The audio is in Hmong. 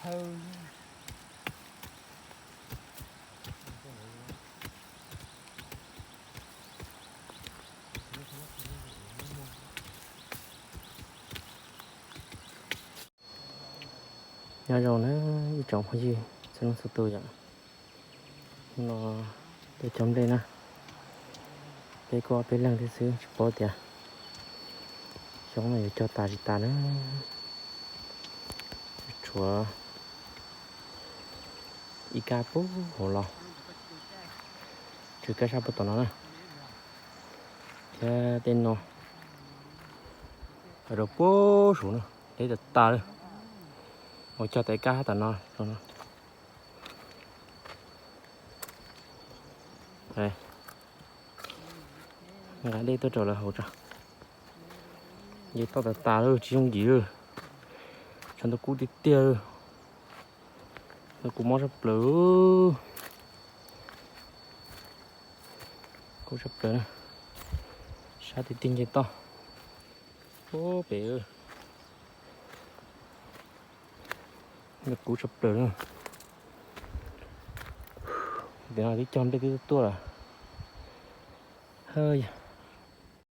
thawj. Nyob zoo na ib tsoom phooj ywg txhua leej txhua tus yom. No tuaj cog nplej na, peb kuj ob peb leeg thiab xwb tsis paub tias xyoo no yuav cog tas tsis tas na. Tshuav ib kab puag hauv los, tshuav kab sab puag tom no na, thiab tej no rau puag saum no deb tas tas li. Ua cog tas ib kab tom no, nqa dej tuaj rau lawv haus tso. Ces toj tas tas li tsis yooj yim li, tshav ntuj kub tiag tiag li. Ntuj kub mob tshaj plaws, kub tshaj plaws, sab tiag tiag nce toj puag pem. Ntuj kub tshaj plaws na. Tiam no twb cog nplej twb tuaj lawm.